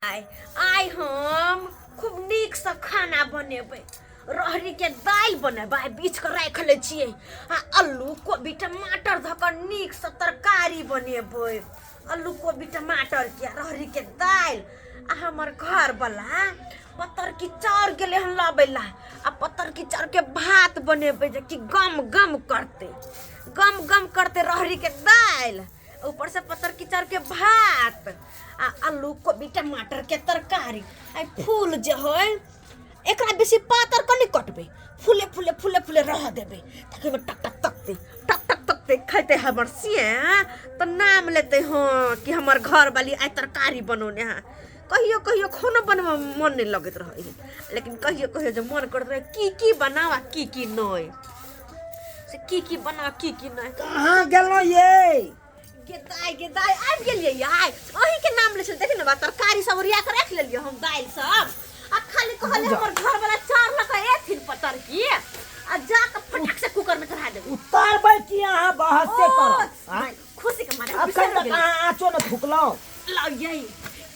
आइ आइ हम खूब नीकसँ खाना बनेबै। रहरीके दालि बनेबै, आइ बीछ कऽ राखि लै छियै। आ आलू कोबी टमाटर धऽ कऽ नीकसँ तरकारी बनेबै, आलू कोबी टमाटरके रहरीके दालि। आ हमर घरवला पतरकी चाउर गेलै हन लबै ला, आ पतरकी चाउरके भात बनेबै जे कि गम गम करतै, गम गम करतै रहरीके दालि, ऊपर से पतरकी चाउर के भात आ आलू कोबी टमाटर के तरकारी। आ फूल जे है एकरा बेसी पातर कनि कटबै, फूले फूले फूले फूले रह देबै, ताकि ओहिमे टक टक तकते टक टक तकते खैते हमर सिया तऽ नाम लेते, हँ कि हमर घरवाली आइ तरकारी बनौने है। कहियो कहियो खाना बनबऽ मन नहि लगैत रहै है, लेकिन कहियो कहियो जे मन करैत रहै की की बनाउ आ की की नहि, से की की बना की की नहि। कहाँ गेलहुँ ये? गे दाइ, गे दाइ, आबि गेलियै आइ। अहीँके नाम लै छलै। देखी ने बा, तरकारी सब ओरिया कऽ राखि लेलियै हम, दालि सब, आ खाली कहलियै हमर घरवला चाउर लऽ कऽ एथिन पतर की, आ जा कऽ फटक से कुकर में चढ़ा देबै। उतारबै की अहाँ बहस से करब? आँय? खुशी के मारे अखन बिसरि तक गेलियै। अहाँ आँचो ने फुकलहुँ। लाउ यही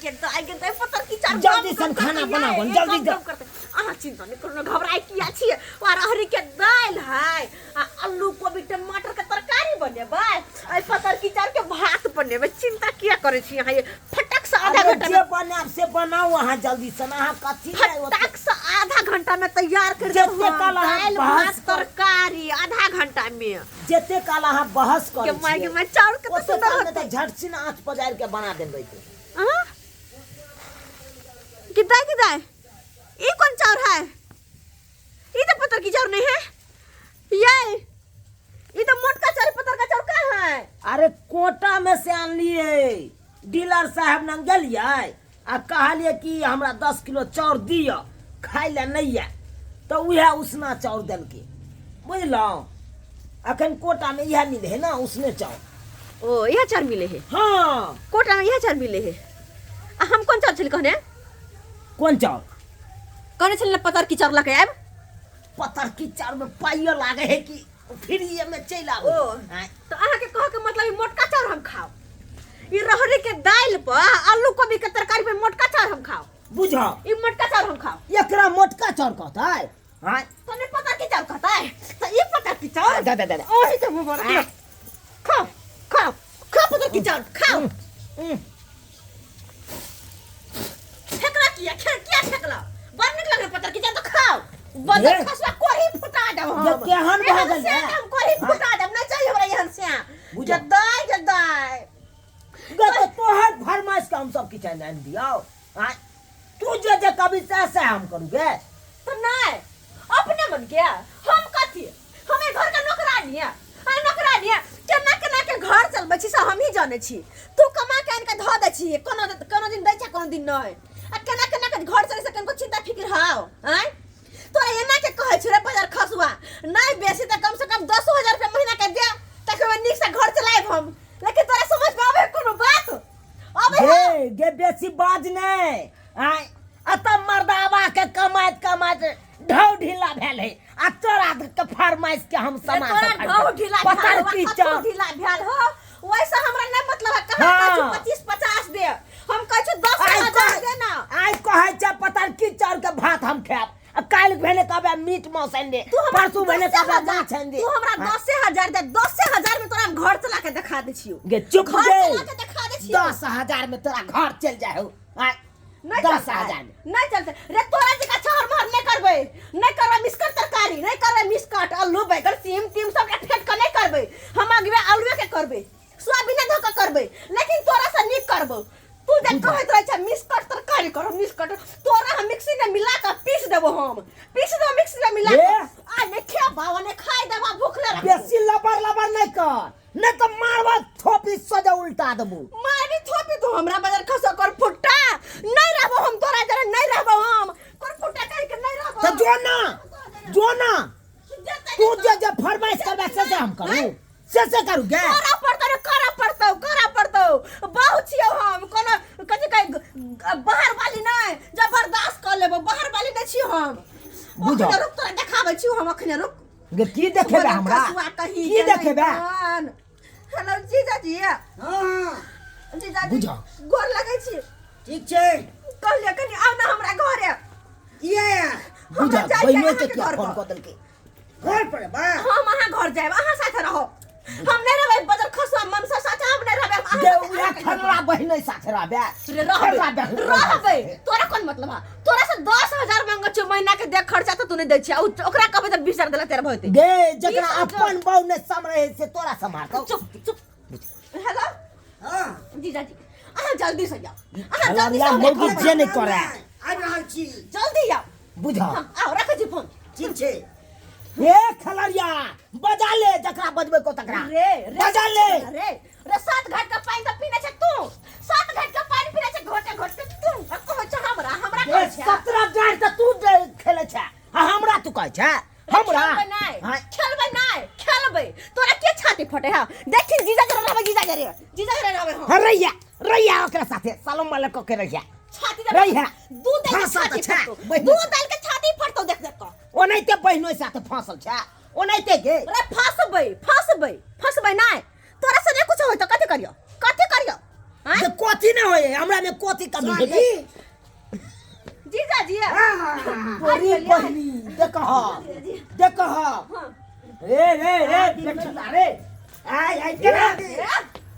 के दाइ, के दाइ, पतर की चार जल्दी गम सन गम खाना करतै, बनाबो, ये, जल्दी गम जा। गम करतै। अहाँ चिंता नहि करू ने, घबराइ किया छियै? और अहरी के दालि है आ आलू कोबी टमाटर के तरकारी बनेबै, आ पतर की चार के भात बनेबै। चिंता किया करै छी अहाँ? ये फटक से आधा अरे घंटा जे में बनाब से बनाउ अहाँ जल्दी सन। अहाँ कथी लए ओते- फटक से आधा घंटा में तैयार कर देब जते हम। काल अहाँ दालि बहस भात कर- तरकारी आधा घंटा में। जते काल अहाँ बहस के करै माय के छियै माय, चाउर कते ओते सुंदर काल में होतै। तऽ झट सिन आँच पजारि के बना देल रहितै। हाँ? कितना कितना है? ये कौन चाउर है? ये तो पत्थर की चाउर नहीं है ये तो मोटका चाउर, पत्थर का चाउर कहाँ है? अरे कोटा में से आनलिए, डीलर साहब लग गेलियै आ कहलियै कि हमरा 10 किलो चाउर दिअ, खाइ लए नहि यऽ, तऽ उएह उसना चाउर देलकै, बुझलहुँ? अखन कोटामे इएह मिले है ना, उसने चाउर। ओ यह चाउर मिले है? हाँ। कोटा में यह चाउर मिले है। आ हम कौन चाउर छली कहने? कोन चाउर? कहने छली पतर की चाउर लके आयब। पतर की चाउर में पाइयो लागे है कि फ्रीए में चलि आबै? ओ। आँय। तो अहाँ के कह के मतलब ई मोटका चाउर हम खाओ, ई रहरी के दालि पर आलू कोबी के तरकारी पर मोटका चाउर हम खाओ? बुझ ई मोटका चाउर हम खाओ। एकरा मोटका चाउर कहतै? आँय? तो नहीं पता की चाउर कहता है तो ई पता की चाउर दे दे दे दे। ओही के मुंह पर खाओ, खाओ, खाओ पता की चाउर खाओ। फेकला किया? खेल किया फेकला? बड़ नीक लगे पता की चाउर तो खाओ। बदल ये। खसवा कोही फुटा देब हम। ये केहन भऽ एहन गेल से है? हम कोही फुटा देब, नहीं चाहिए हमरा एहन से। बुझल। जदाई जदाई गे तो तोहर फरमाइश के हम सब किछु आनि दियौ? आँय? तू जे जे कभी से से हम करू गे? तो नहीं अपने मन के हम कथी, हमें घर का नौकरानी है, आ नौकरानी है केना केना के घर चलबै छी से हम ही जानै छी। तू कमा के आनि के धऽ दै छी, कोनो कोनो दिन दै छै कोनो दिन नहि, आ केना केना के घर चलै से कनको चिंता फिक्र हाव? आँय तोरा एना के कहै छी रे बाजार खसुआ, नहीं बेसी तऽ कम से कम 10,000 रुपया महीना के दे, ताकि ओहिमे नीक से घर चलायब हम। लेकिन तोरा समझ में आबै कोनो बात आबै है? गे गे बेसी बाज नहि। आँय, अतऽ मर्दाबा के कमाइत कमाइत ढौ ढीला भेल है, आ तोरा के फरमाइश के हम सामान तोरा सब ढौ ढीला भेल पतर हो, की कतौ चाउर ढीला भेल हो, वैसा हमरा नहीं मतलब है। कहाँ हाँ। कहै छी 25-50 दे, हम कहै छी दस आइ हजार दे ना। आइ कहै छै पतर की चाउर के भात हम खायब, आ काल्हि भेने कहबै मीट मांस आनि दे, तू हमरा परसू भेने दसे कहबै हजार- माछ आनि दे। तू हमरा हाँ। 10,000 दे, 10,000 में तोरा हम घर चला के देखा दै छियौ। गे चुप घर गे। चला के देखा दै छियौ। 10,000 में तोरा घर चल जाय हो? आँय, नहीं दस चलतै। हजार में नहीं चलते रे, तोरा जका छहर महर नहीं करबै, नहीं करबै मिसकट तरकारी, नहीं करबै मिसकट आलू बैगन सीम तीम सब के फेंट के नहीं करबै हम, अगबे आलूए के करबै, सोयाबीने धऽ के करबै, लेकिन तोरा से नीक करबौ। तू जे कहैत रहै छै मिसकट तरकारी करो मिसकट, तोरा हम मिक्सी में मिला के पीस देबो, हम पीस देबो मिक्सी में मिला के। ए? आ नहीं खेबा आ नहीं खाइ देबा, भूखले रखबो। बेसी लबर लबर नहीं कर, नहीं तो मारबा थोपी सजा उल्टा देबू। मारी थोपी तू हमरा बाजार खसो कर फुट्टा, नहीं रहबो हम तोरा जरे, नहीं रहबो हम कर फुट्टा कह के नहीं रहबो। तो जो ना, जो ना, जेतै तू ने जे जे फरमाइश करबे से से हम करू, हैं? से से करू गे। करा पड़तौ रे, करा पड़तौ, करा पड़तौ। बहु छियौ हम, कोनो कथी कहै बाहर वाली नहीं, जबरदस्त कर लेबो, बाहर वाली नहीं छियौ हम। बुझ। अखने रुक, तोरा देखाबै छियौ हम, अखने रुक। गे की देखेबे हमरा? कसुआ कहीं की के नहीं देखेबे? कान। हेलो जीजाजी। हाँ। जीजाजी। बुझ। गोर लगै छी। ठीक छै। कहलियै कनी आउ ने हमरा घरे। किया? हमरा बुझा जाइके बहिनो के अहाँके किया घर फोन पर। कऽ देलकै? घर पर बा। हम अहाँ घर जायब, अहाँ साथे रहो। हम नहि रहबै बजर खसुआ मनसा साथे, हम नहि रहबै। हम अहाँ गे साथे उएह अहाँके घर पर। खररा बहिने साथे रहबे। रे रहबै। खररा बहिन रहबै, तोरा कोन मतलब है? तोरा से 10,000 मांगै छियौ महीना के देख खर्चा तऽ तू नहि दै छियै, आ ओकरा कहबै तऽ 20,000 देला तेरा भऽ जेतै। गे जकरा 20,000। अपन बहु नहि सम्हरै है से तोरा सम्हारतौ? चुप चुप। हेलो। हाँ। जीजाजी, अहाँ जल्दी से जाओ, अहाँ जल्दी से खलरिया हमरा मौगी घर पर जे नहि करे। आबि रहल छी। जल्दी आउ। बुझ। हाँ, आउ, रखै छी फोन। ठीक छै। हे खलरिया, बजा ले जकरा बजबै को तकरा। रे रे बजा ले। रे रे, सात घाट का पानी तऽ पीने छै तू, सात घाट का पानी पीने छै घोटे घोटे तू, आ कहै छै हमरा, हमरा ए, कहै छै। 17 गाड़ तऽ तू खेलै छै आ हमरा तू कहै छै हमरा? खेलबै नहि। हाँ। खेलबै नहि, खेलबै तोरा के छाती फटे है देखी। जीजा जरे रहबै, जीजा जरे, जीजा जरे रहबै हम। हाँ, रहिया रहिया ओकरा साथे सलाम वाले कऽ के रहिया। छाती दे रहिया। दू दाल के फाँसल छाती तऽ छै, फटतो। बहिनो दू साथे। दाल के छाती फटतो देख देख कऽ। ओनाहिते बहिनो साथे फाँसल छै ओनाहिते गे। रे फंसबै फंसबै फंसबै नहि, तोरा से नहि कुछ होय तऽ कथी करियो, कथी करियो आँय? जे कथी नहि होय, हमरा में कथी कमी है? साली। जीजाजी। हाँ, हाँ, हाँ, हाँ। तोरी बहिनी देख देख। रे रे रे बेटा रे, आय आय केना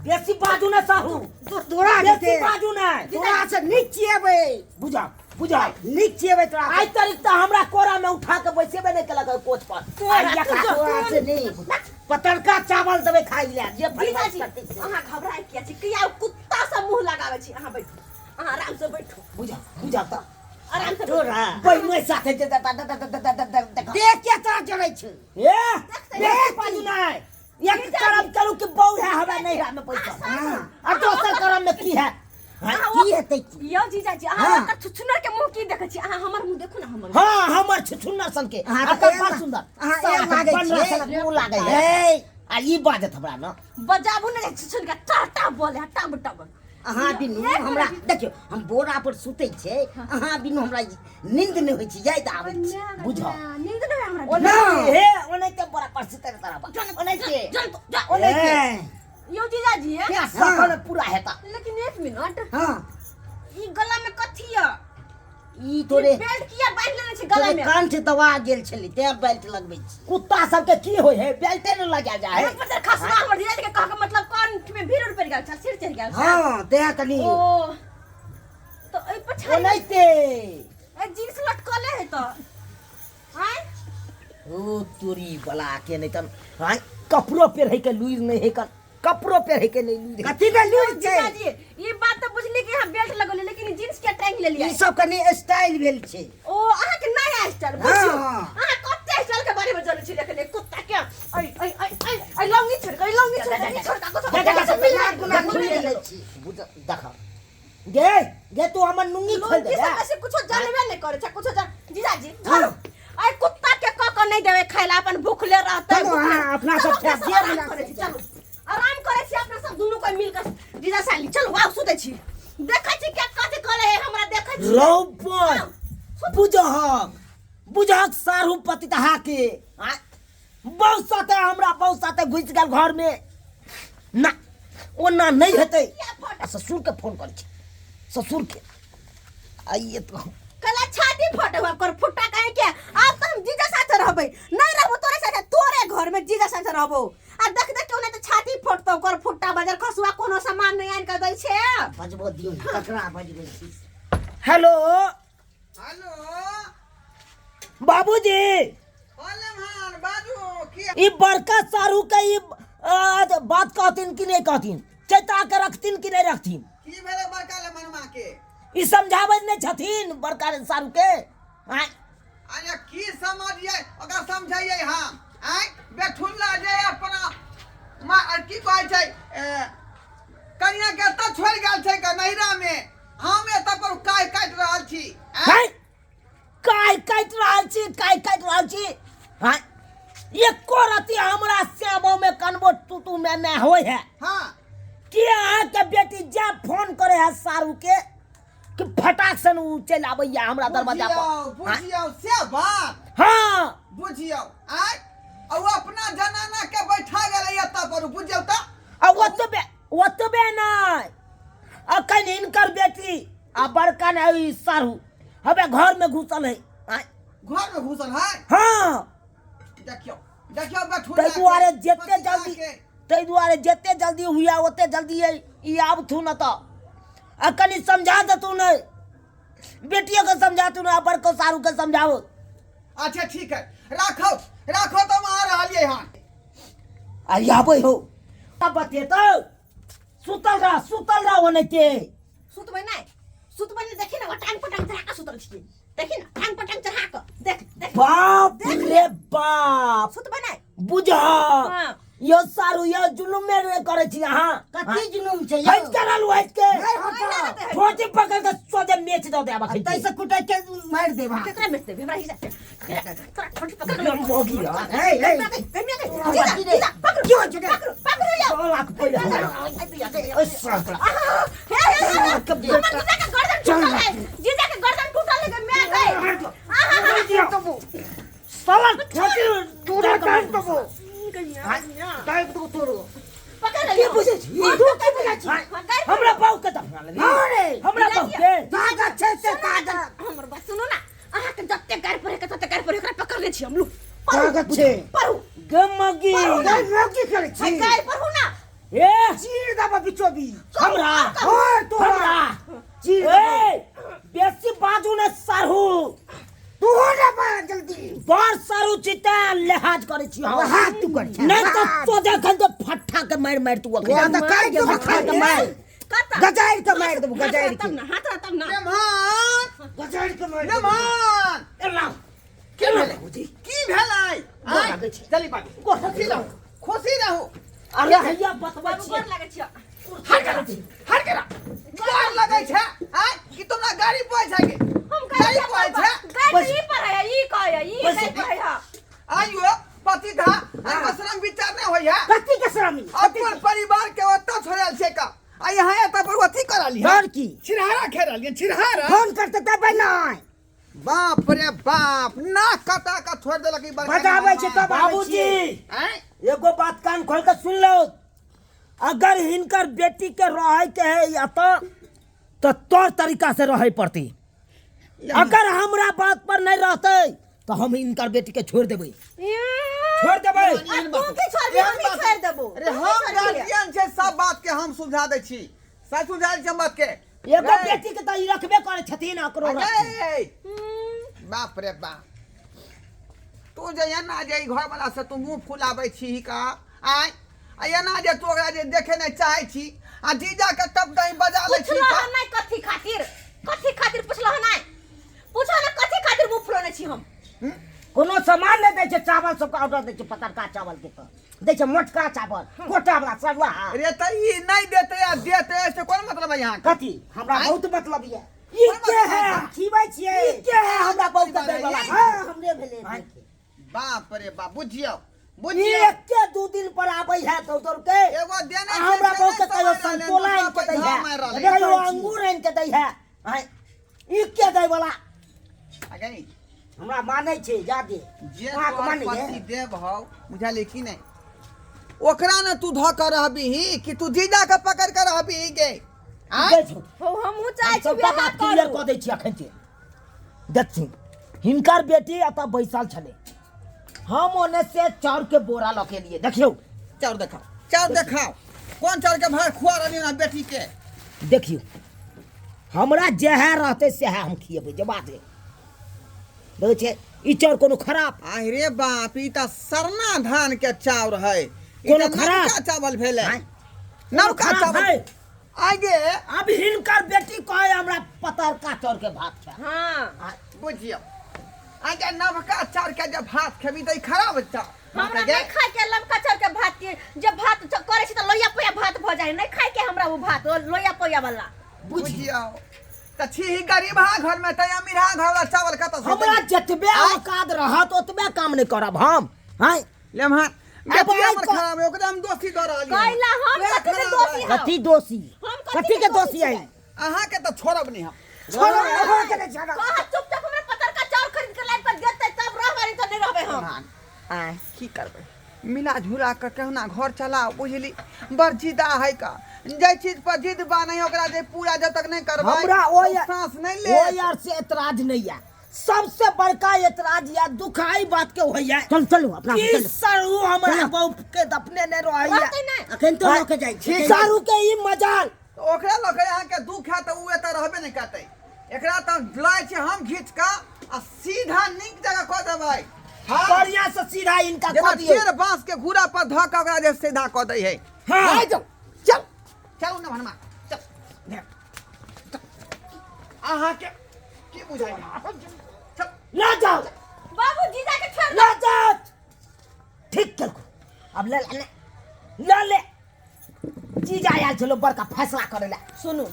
बेसी बाजू ना साहू। तोरा बेसी के बाजू ना। तोरा से नीक चिएबै। बुझा बुझा। नीक चिएबै तोरा। आइ तारीख तऽ हमरा कोरा में उठा के बैसेबे नहि केलक ओहि कोच पर। तोरा आइ एकरा तू जो- तोरा से नीक पतरका चावल देबै खाइ लए जे फरमाइश जीजाजी करतै से। अहाँ घबराइ किया छी? किया ओ कुत्ता सब मुँह लगाबै छी? अहाँ बैठू, अहाँ आराम से बैठू। बुझा बुझा तऽ आराम से बैठू। तोरा बहिनो साथे जे द- द- द- द- द- द- द- देख। देख के तोरा जरै छै। ए बेसी बाजू नहि। एक करम करू कि बहु है हमरा नैहरा में पैसा आ दोसर करम में की है? अहाँ की हेतै की? यौ जीजाजी, अहाँ हाँ। ओकर छुछुनर के मुँह की देखै छी? अहाँ हमर मुँह देखू ने, हमर मुँह। हाँ, हमर छुछुन्नर सन के अहाँ तऽ अकर एहन बड़ सुंदर। अहाँ साला एहन लागै बनरा छियै। सनक मुँह लागै है आ ई बाजत हमरा न। बजाबू ने छुछुन के, टा टा बोले टब टब। अहाँ बिनु एक हमरा मिनट। देखियौ, हम बोरा पर सुतै छै, अहाँ बिनु हमरा नींद नहि होइ छै, याद आबै छै। बुझ। नींद नहि हमरा। ओनाहिते हे, ओनाहिते बड़ा पर सुतै रहता ओनाहिते। जन तो जा। ओनाहिते। ए, यौ जीजाजी। क्या सफल पूरा हेता। लेकिन एक मिनट। हाँ। ई गला में कथी य? ई तोरे बेल्ट किया बांधि लेने छै गला तोरे में? कंठ दबा गेल छलै तें बेल्ट लगबै छी। कुत्ता सबके की होइ है, बेल्टे ने लगा जाए है। पर खसवा हमर जीजाजी के कह के मतलब कंठ में भीड़ उड़ पड़ि गेल छै, सिर चढ़ि गेल छै। हाँ, तें कनी। ओ तो एहि पछाड़ी ओनाहिते। ए जींस लटकले है तो आँय? ओ तोरी बला के नहीं तन हाँ कपड़ो पेरहे के लुइर नहीं है, कर कपड़ो पेरहे के नहीं लुइर है। कथी के लूर छै? जीजाजी, ई बात तो बुझली कि यहाँ बेल्ट लगौली, लेकिन ई जींस के टांग लेलियै? ई सब कनी स्टाइल भेल छै। ओ अहाँ के नया स्टाइल बुझियौ। हाँ। अहाँ कते स्टाइल के बारे में जानै छी? लेकिन कुत्ता के ऐ ऐ ऐ ऐ ऐ लौंगी छोड़ के, लौंगी छोड़ के, छोड़ के कुछ जा, जा, जा, मिल गुना खोलि लै छी। बुझ देख गे गे, तू हमर नुंगी खोल दे। लुंगी सब बेसी कुछो जानबे नहीं करे छै, कुछो जान। जीजाजी धरो, ऐ कुत्ता के क क नहीं देबै खाइ ला, अपन भूखले रहतै। चलो, अहाँ अपना सब चलो, खायब, जे आराम मिला करै से छी, चलो आराम करै छी अपना सब दुनू कोई मिल के। जीजा साली चलो आउ, सुतै छी, देखै छी के कथी करे है हमरा, देखै छी। रौपन बुझहक बुझहक सारू पतितहा के आँय? बहुत साथे हमरा बहुत साथे घुसि गेल घर में ना, ओना नहीं हेतै। आ ससुर के फोन करै छी, ससुर के आइए तो। कला छाती फटे हुआ कर फुट्टा काहे के? आब तो हम जीजा साथे रहबै, नहीं रहबो तोरे साथे, तोरे घर में जीजा साथे रहबो। आ देख देख क्यों नहीं तो छाती फटतो कर फुट्टा बजर खसुआ, कोनो सामान नहीं आन के दै छै। बजबो दियौ ने, ककरा बजबै छी? हेलो। हेलो। बाबूजी। बोले भान, बाजू की? ई बड़का सारू के ई बात कहथिन कि नहीं कहथिन? चेता के रखथिन कि नहीं रखथिन? की भेलै बड़का ले मनमा के? ई समझाबै नहि छथिन बड़का सारू के आँय? अरे की समझिए, ओकरा समझाइए हम? आँय बेठुल्ला जे अपना मा की कहै छै, कनिया के एतऽ छोड़ि गेल छै के नैहरा में, हम एतऽ पर काय काटि रहल छी? आँय? हैं? काय काटि रहल छी, काय काटि रहल छी? हैं? एको रति हमरा श्यामो में कनबो तू तू में में होय है? हाँ। कि अहाँके बेटी जा फोन करे है सारू के कि फटाक सन उ चलि आबैया हमरा दरवाजा बुझियौ पर। हैं? बुझियौ से बात। हाँ। बुझियौ आँय, आ ओ अपना जनाना के बैठा गेलै एतऽ पर, बुझियौ तऽ। आ ओतबे ओतबे नहि, अखन हिनकर बेटी आ बड़का ने ई सारू हबे घर में घुसल है आँय। घर में घुसल है हाँ देखियो देखियो बैठुल्ला ताहि दुआरे के, जते पतिला जल्दी के। ताहि दुआरे जते जल्दी हुआ ओते जल्दी ई आबथु न तऽ आ कनि समझा देतू ने बेटियो के समझा तू ने आ बड़को सारू के समझाओ अच्छा ठीक है राखो राखो तो हम आ रहलियै हन आ आबै हो आ बतेतौ सुतल रह सुतल रह ओनाहिते सुतबै नहि सुतबै नहि देखी ने टांग पर टांग चढ़ा कऽ सुतल छियै देखी ने टांग पर टांग चढ़ा कऽ देख देख बाप रे बाप सुतबै नहि बुझ हाँ। यो सारू यो जुलुम में रे करे छी अहाँ कथी जुलुम छै यौ? हट के रहलू हट के नहि हटब। ठोटी पकड़ के सोझे मेच दऽ देब अखन ताहिसँ कुटै के मारि देब अहाँ। केकरा बेच देबै हमरा हिसाब से तोरा ठोटी पकड़ एकदम मोगी है। हे, हे। जीजा जीजा पकड़ू क्यों छुटे? पकड़ू पकड़ू यौ 100 लाख पहिले हमरा। ओइ साला। हे हे हे हमर जीजा के गर्दन टूटल है जीजा के गर्दन टूटल है मैं गई साला ठोटी दूर कर दबो। पकड़ की लियो बुझै छी? तू की बुझै छी? हमरा बाऊ के दफना लेबही? हँ रे। हमरा बाऊ के? ताकत छै से ताकत। हमर बात सुनू ना अहाँ के जते गारि पड़े के तते गारि पड़े ओकरा पकड़ ले छी हम लू ताकत छै। पढ़ू गमगी। गै, मौगी करै छी। गारि पढ़ू ना ए, चीर देबऽ बीचो बीच। हमरा? हँ, तोरा। हमरा? चीर ए, बेसी बाजू ने सारू। तू हो ने बा जल्दी। बड़ सारू चिता लिहाज करै छी हम। हाथ तू कर छै। नहीं तो सोझे अखन तो फट्ठा के मारि मारि तू अखन। वहाँ तऽ काटि देबो, फट्ठा के मारि। कत गजारि के मारि देबो, गजारि तब के। ना हाथ तब ना लेमहन गजारि के मारि देबो। लेमहन एला की भेलै की भेलै गोर लागै छी। चली बाबू खुशी रहू खुशी रहू अरे हैया बतबै बाबू छी गोर लागै छियै हट करा हट करा डर लगै छै आय कि तुमरा गाड़ी पै छै के हम गाड़ी पै छै गाड़ी ई पर है ई कहै ई गाड़ी पर है आइयो पति था आइयो शरम विचार नहीं होय है कथी के शरम ई? अपन परिवार के ओतऽ छोड़ल छै का आ यहाँ एतऽ पर अथी करा लिया और की छिरहारा खेरल ये छिरहारा फोन करते तब नहि बाप रे बाप नाक कटा के छोड़ देलक ई बड़का बजाबै छै तब आबै बाबूजी छियै। आँय एगो बात कान खोल के सुन लो अगर हिनकर बेटी के रहे के है या तो तौर तरीका से रहे पड़ती अगर हमरा बात पर नहीं रहते तो हम हिनकर बेटी के छोड़ देबै छोड़ देबै तू की छोड़बी हम ही छोड़ देबो अरे हम गार्जियन छै सब बात के हम सुझा दै छी सब सुझा दै छी हम बात के एगो बेटी के तऽ ई रखबे करै छथिन ओकरो रखथिन। अरे बाप रे बाप तू जे एना जे ई घरवला से तू मुँह फुलाबै छी का आय आ एना जे तू ओकरा जे देखे नहि चाहै छी आ जीजा के तब दही बजा लै छी पुछलो का हन नहीं कथी खातिर कथी खातिर पुछलो हन नहीं पूछो ना कथी खातिर मुंह फुलौने छी हम कोनो सामान नहि दै छै चावल सबके ऑर्डर दै छै पतरका चावल के तऽ दै छै मोटका चावल कोटा वाला सरुआ अरे तऽ ई नहि देतै आ देतै से कोन मतलब है यहाँ कथी हमरा बहुत मतलब यऽ ई के है हम खिबै छियै ई के है हमरा बहुत दै वाला हँ हमरे भेलै देखिए। बाप रे बाप बुझियौ ई बुझियौ एके दू दिन पर आबै है दौड़ दौड़ के एगो देने आ छै हमरा से बहुत के नहि कहियो समझ रहलै, संतोला आनि के दूसरा दै पर है घाव मारि रहलै। कहियो अंगूर आनि के दै है आँय, ई के दै वाला आ गई हमरा मानै छै जादे जे अहाँके तोहर मानै पति देव हौ बुझलियै कि नहि ओकरा ने तू धऽ कऽ रहबिही कि तू जीजा के पकड़ कऽ रहबिही गे आँय? दै छौ हो हमहूँ चाहै छी सबटा विवाह बात क्लियर करू कऽ दै छी अखन के देखथिन हिनकर बेटी एतऽ बैसल छलै हम ओने से चाउर के बोरा लऽ के एलियै देखियौ चाउर देखाओ चाउर देखाओ कोन चाउर के भार खुआ रहली ना बेटी के देखियौ हमरा जएह रहतै सएह हम खिएबै जे बात है देखै छियै ई चाउर कोनो खराब आहि रे बाप ई तऽ सरना धान के चाउर है ई कोनो तऽ खराब? नवका चावल भेलै आँय? नवका खराब चावल है? आगे अब हिनकर बेटी कहे हमरा पतरका चाउर के भात खाय हाँ बुझियौ आगे नवका चाउर के जे भात खेबी तऽ ई खराब चाउर हमरा नहीं खाए के लमका चाउर के भात के जब भात करे छी त लोहिया पोया भात भ जाए नहीं खाए के हमरा वो भात वो लोहिया पोया वाला बुझियौ तऽ छी ही गरीबहा घर में तऽ अमीरहा घर वाला चावल कतऽ से हमरा देबै? जतबे औकात रहत ओतबे काम नहीं करब हम हैं लेमहा अब बेटी आइ हमर क- खराब है ओकरा हम दोषी दऽ रहलियै कैला हम वएह कथी के खराब दोषी है। हम कथी दोषी हम कथी कथी के के दोषी दोषी है अहाँ के तऽ छोड़ब नहीं हम छोड़ो अहाँ के नहि छोड़ब। कहा चुपचाप हमरा पतरका चाउर खरीद के लाइब के देतै तब रहबै नहीं तऽ नहीं रहबै हम आँय की करबै मिला जुला कऽ कहुना घर चलाओ बुझली बड़ जिदा है का जाहि चीज पर जिद बा नहीं ओकरा जे पूरा जब तक नहीं करबै हमरा ओहि ओ सांस नहीं ले ओ यार से एतराज नहीं है। सबसे बड़का एतराज या दुखाई बात के होइया चल चलू अपना कि चलू। सरू हमरा बहू के दफने नहीं रहैया। रहतै नहि। अखन तो लऽ के जाइ छी। सरू के ई मजाल। तऽ ओकरा लऽ के अहाँके दुख है तऽ ओ एतऽ रहबे नहि करतै। एकरा तऽ लय छै हम घीच कऽ आ सीधा नीक जगह कऽ देबै। हाँ। बढ़िया से सीधा इनका जेना कऽ दियौ। टेढ़ बाँस के घूरा पर धऽ कऽ ओकरा जे सीधा कऽ दै है। हाँ। आइ जाउ, चल चलू ने भनमा, चल। अहाँके की बुझाइ? चल। ला जाओ। बाबू जीजा के छोड़। ला जाओ। ठीक केलको। अब ले ले ले ले। जीजा आयल छलो बड़का फैसला करे ला। सुनू,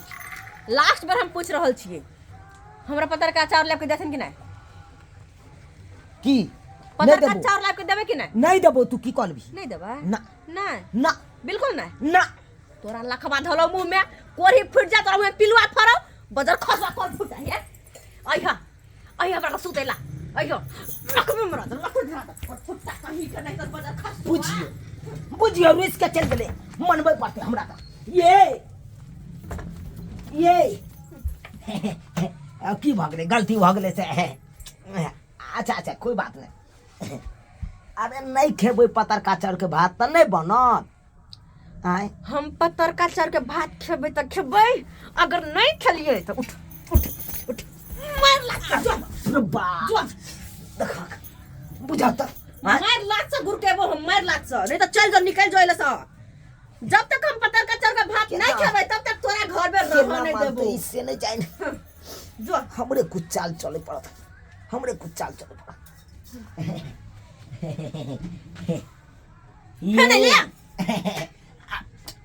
लास्ट बेर हम पूछ रहल छियै, हमरा पतरका चाउर लाबि के देथिन कि नहि? की? नहि पतरका देबो। चाउर लाबि के देबै कि नहि? नहीं देबो। तू की कहलबी? नहि देबै? ना। नहि? ना। बिल्कुल नहि? ना। तोरा लखबा धलो मुंह में कोढ़ी फुट जा, तोरा मुंह में पिलुआ फड़ो, बजर खसवा कर फुट जाए। अइहा अइहा बड़ा सुतेला अइहो लखबे मरा दे, लखबे मरा दे, और फुट्टा कहीं के नहीं तो बजर खस। बुझियो बुझियो, रुस के चल गेलै। मनबै पड़तै हमरा तऽ। ये अब की भऽ गेलै? गलती भऽ गेलै से। अच्छा अच्छा, कोई बात नहीं। अरे नहीं खेबै पतरका चाउर के भात तऽ नहीं बनत। आँय? हम पतरका चाउर के भात खेबै तऽ खेबै, अगर नहीं खेलियै तऽ उठ उठ उठ, मार लात से। अरे बाप। जो। देखक बुझा तऽ। आँय? मार लात से गुरकेबो हम, मार लात से। नहीं तो चल जो, निकल जो एले से। जब तक हम पतरका चाउर के भात नहीं खेबै तब तक तोरा घर में केना रह नहीं मानतै? देबो। से नहीं जानि। जो। हमरे कुछ चाल चले पड़त, हमरे कुछ चाल चले पड़त। फेर नहीं लिया।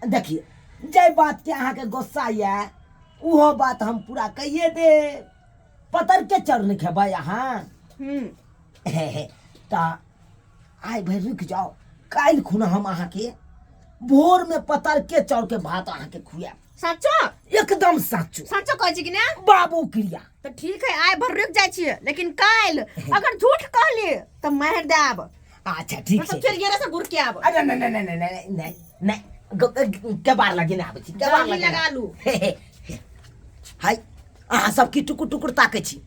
देखिए, जे बात के अहाँके गुस्सा यऽ उहो बात हम पूरा कहिए दे। पतर के चाउर नहीं खेबै अहाँ? हम्म। तऽ आइ भरि रुकि जाओ, काल्हि खुना हम अहाँके भोर में पतर के चाउर के भात अहाँके खुआएब। सच्चो? एकदम साचो। सच्चो कहै छी कि ने? बाबू क्रिया। तऽ ठीक है, आइ भर रुकि जाइ छियै, लेकिन काल्हि अगर झूठ कहली तऽ मारि देब। अच्छा ठीक मतलब छै। चलि गेल से घुर के आब। अरे नहीं नहीं नहीं नहीं नहीं नहीं, केबाड़ लगे ने आबै छी, केबाड़ जल्दी लगे। लगा लू। हाय, अहाँ सब की टुकुर टुकुर ताकै छी?